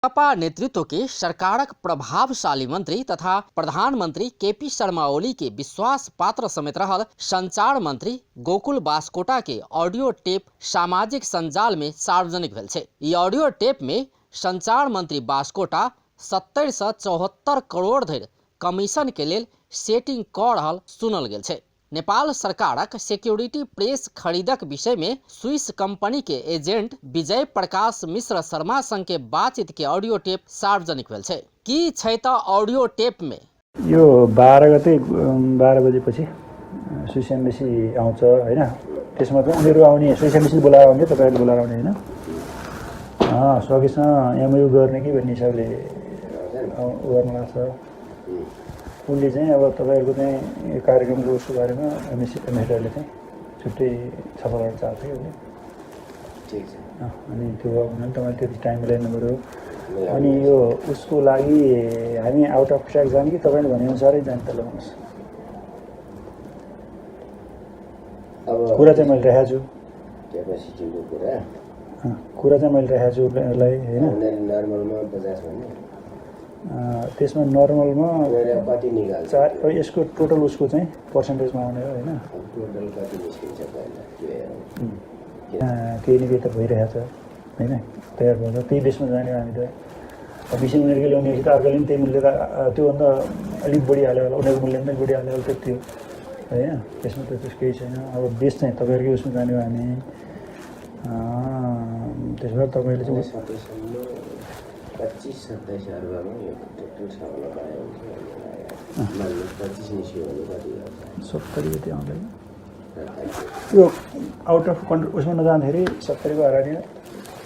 सपा नेतृत्व के सरकारक प्रभावशाली मंत्री तथा प्रधानमंत्री केपी शर्मा ओली के विश्वास पात्र समेत रहल संचार मंत्री गोकुल बास्कोटा के ऑडियो टेप सामाजिक संजाल में सार्वजनिक भेल छै। ई ऑडियो टेप में संचार मंत्री बास्कोटा 70 से 74 करोड़ धरि कमीशन के लेल सेटिंग क रहल सुनल गेल छै। नेपाल सरकारक सिक्योरिटी प्रेस खरीदक विषय में स्विस कंपनी के एजेंट विजय प्रकाश मिश्र शर्मा संग के बातचीत के ऑडियो टेप सार्वजनिक भेल छै। की छै त ऑडियो टेप में यो 12 गते 12 बजेपछि स्विस एम्बेसी आउँछ हैन। त्यसमा चाहिँ उनीहरु आउने स्विस एम्बेसी बोलाएर आउने, तपाईहरुले बोलाएर आउने हैन। सकेसम्म एमयु गर्ने कि भन्ने हिसाबले गर्न लाग्छ। उनले चाहिँ अब तपाईहरुको चाहिँ कार्यक्रमको उसको बारेमा एमएसडीले चाहिँ छुट्टै छलफल गर्न चाहन्छ कि उसले। ठीक छ। अनि त्यो भने तपाईले त्यति टाइम मिलाउनु पर्यो। अनि यो उसको लागि हामी आउट अफ ट्र्याक जाने कि तपाईले भने अनुसारै जाने त लगाउनुस्। अब कुरा चाहिँ मैले राखेको छु। क्यापासिटीको कुरा चाहिँ मैले राखेको छु उनीहरूलाई हैन। नर्मलमा 50 भन्ने त्यसमा नर्मलमा कति निकाल्छ? यसको टोटल उसको चाहिँ पर्सेन्टेजमा आउने हो हैन। टोटल कति निस्किन्छ पहिला केही न केही त भइरहेछ हैन। तयार भन्छ त्यही बेसमा जाने हामी त। विषय उनीहरूले ल्याउने कि त अर्कोले पनि त्यही मूल्य त त्योभन्दा अलिक बढी हाल्यो होला, उनीहरूको मूल्य पनि बढी हाल्यो होला त्यति हो हैन। त्यसमा त त्यस्तो केही छैन। अब बेस चाहिँ तपाईँहरूकै उसमा जाने हो हामी। त्यसो भए तपाईँले चाहिँ 25-27 अर्बमा यो टोटल सवाल पायो भने 25 निस्क्यो भने कति गर्छ? 70 गते आउँदैन यो आउट अफ कन्ट्रोल उसमा नजाँदाखेरि 70 को अगाडि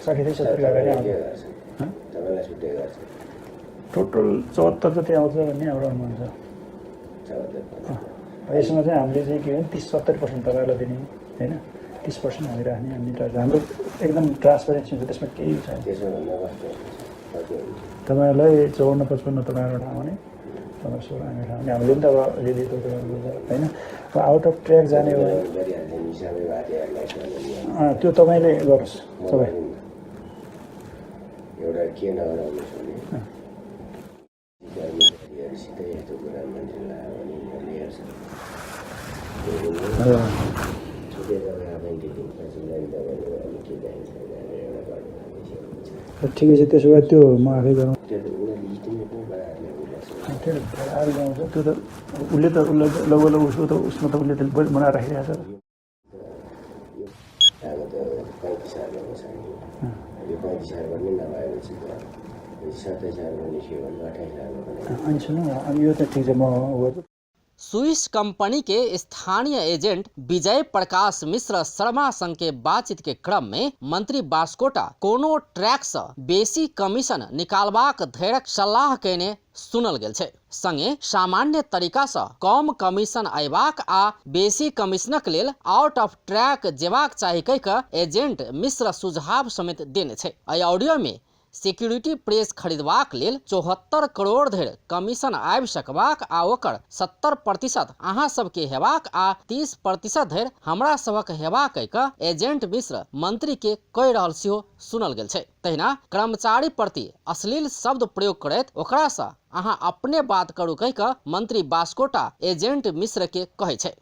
60 70 को अगाडि आउँछ। तपाईँलाई छुट्टै गर्छ। टोटल 74 जति आउँछ भन्ने हाम्रो अनुमान छ। यसमा चाहिँ हामीले चाहिँ के भने 30-70% तपाईँलाई दिने हैन। 30% हामी राख्ने। हाम्रो एकदम ट्रान्सपेरेन्सी हुन्छ, त्यसमा केही छैन। तपाईहरुलाई 54-55 तपाईहरुको ठाउँमा भने तपाईहरु 16 हामी ठाउँमा हामीले पनि त अब अलिअलि हैन। अब आउट अफ ट्र्याक जाने हो त्यो तपाईले गर्नुस्। सबै एउटा के नगराउनुस् भने कर्मचारीहरुसित यस्तो कुरा मान्छेलाई भने उनीहरूले हेर्छ। छुट्टै जग्गा ब्याङ्क दिन्छ लागि तपाईँले अनि के चाहिन्छ भनेर एउटा गर्नु। ठिकै छ। त्यसो भए त्यो म आफै गरौँ। त्यो त उनीहरूले इस्टिमेट पनि बनाएर त्यो आएर गाउँछ त्यो त उसले त लगभग उसको त उसमा त उसले त बनाएर राखिरहेको छ। अब त 35,000 हो छैन। यो 35,000 पनि नभएपछि त 27,000 निस्क्यो भने 28,000 अनि सुन्नु अनि यो त ठिक छ म गर्छु। स्विस कंपनी के स्थानीय एजेंट विजय प्रकाश मिश्र शर्मा संग के बातचीत के क्रम में मंत्री बास्कोटा कोनो ट्रैक से बेसी कमीशन निकालबाक धैर्यक सलाह केने सुनल गेल छै। संगे सामान्य तरीका से कम कमीशन अयबाक आ बेसी कमीशनक लेल आउट ऑफ ट्रैक जेबाक चाही कहि के एजेंट मिश्र सुझाव समेत देने छै। एहि ऑडियो में सिक्योरिटी प्रेस खरीदबाक लेल 74 करोड़ धरि कमीशन आबि सकबाक आ ओकर 70% अहाँ सबके हेबाक आ 30% धरि हमरा सबक हेबाक कऽ एजेंट मिश्र मंत्री के कहि रहल सेहो सुनल गेल छै। तहिना कर्मचारी प्रति अश्लील शब्द प्रयोग करैत ओकरा से अहाँ अपने बात करू कहि कऽ मंत्री बास्कोटा एजेंट मिश्र के कहै छै।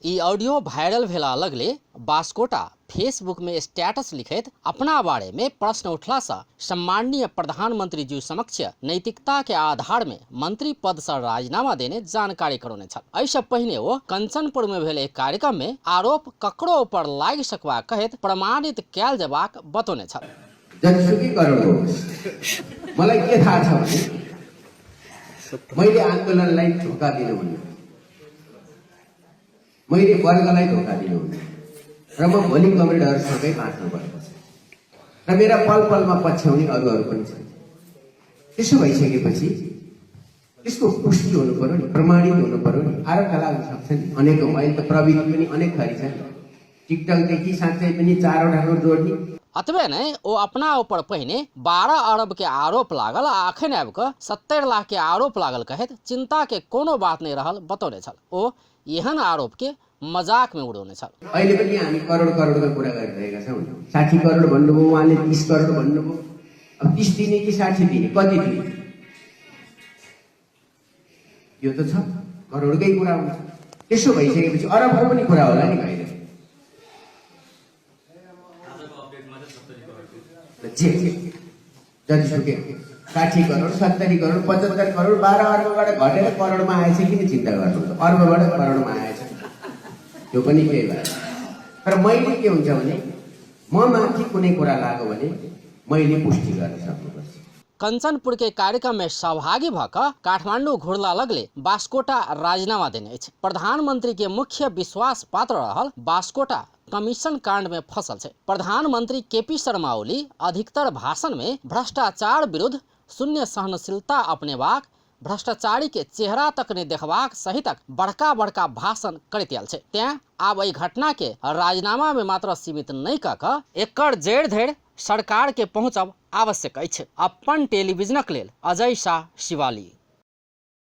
ई ऑडियो वायरल भेला लगले बास्कोटा फेसबुक में स्टेटस लिखित अपना बारे में प्रश्न उठला से सम्माननीय प्रधानमंत्री जी समक्ष नैतिकता के आधार में मंत्री पद से राजीनामा देने जानकारी करौने छल। ऐसे पहले वो कंचनपुर में भेल एक कार्यक्रम में आरोप ककरो ऊपर लागि सकबा कहत प्रमाणित कैल जबाक बतौने छल। जनसुकै गर्नुहोस्, मलाई के थाहा छ भने मैले आन्दोलनलाई धोका दिनुहुन्न, मैले वर्गलाई धोका दिनुहुन्न र म भोलि कमरेडहरूसँगै बाँच्नुपर्छ र मेरा पल पलमा पछ्याउने अरूहरू पनि छन्। त्यसो भइसकेपछि त्यसको पुष्टि हुनु पर्यो नि, प्रमाणित हुनु पर्यो नि। आरोपका लाग्न सक्छ नि अनेकौं। अहिले त प्रविधि पनि अनेक थरी छ। टिकटकदेखि साँच्चै पनि 4 वटा जोड्ने। अतबे नहीं वो अपना ऊपर पहिने 12 अरब के आरोप लागल आखिर आब के 70 लाख के आरोप लागल कहत चिंता के कोनो बात नहीं रहल बतौने छल। ओ एहन आरोप के मजाक में उड़ाउने छल। अहिले पनि हामी करोड करोडको कुरा गरिरहेका छौं। 60 करोड भन्नुभयो, उहाँले 30 करोड भन्नुभयो। अब 30 दिने कि 60 दिने, कति दिने? यो त छ करोडकै कुरा हुन्छ। त्यसो भइसकेपछि अरबहरू पनि कुरा होला नि भाइले। जतिसुकै 60 करोड, 70 करोड, 75 करोड, 12 अर्बबाट घटेर करोडमा आएछ, किन चिन्ता गर्नु? अर्बबाट करोडमा आएछ, त्यो पनि केही भएन। तर मैले के हुन्छ भने माथि कुनै कुरा लाग्यो भने मैले पुष्टि गर्न सक्नुपर्छ। कंचनपुर के कार्यक्रम में सहभागी भकर काठमांडू घुरला लगले बास्कोटा राजीनामा देने। प्रधानमंत्री के मुख्य विश्वास पात्र रहल बास्कोटा कमीशन कांड में फसल है। प्रधानमंत्री केपी शर्मा ओली अधिकतर भाषण में भ्रष्टाचार विरुद्ध शून्य सहनशीलता अपनेबाक, भ्रष्टाचारी के चेहरा तक ने देखबाक सहितक बड़का बड़का भाषण करते आयल छे। त्या आब एहि घटना के राजीनामा में मात्र सीमित नहीं कऽ एकर जड़ धरि सरकार के पहुंचब आवश्यक अछि। अपन टेलीविजनक लेल अजय शाह, शिवाली।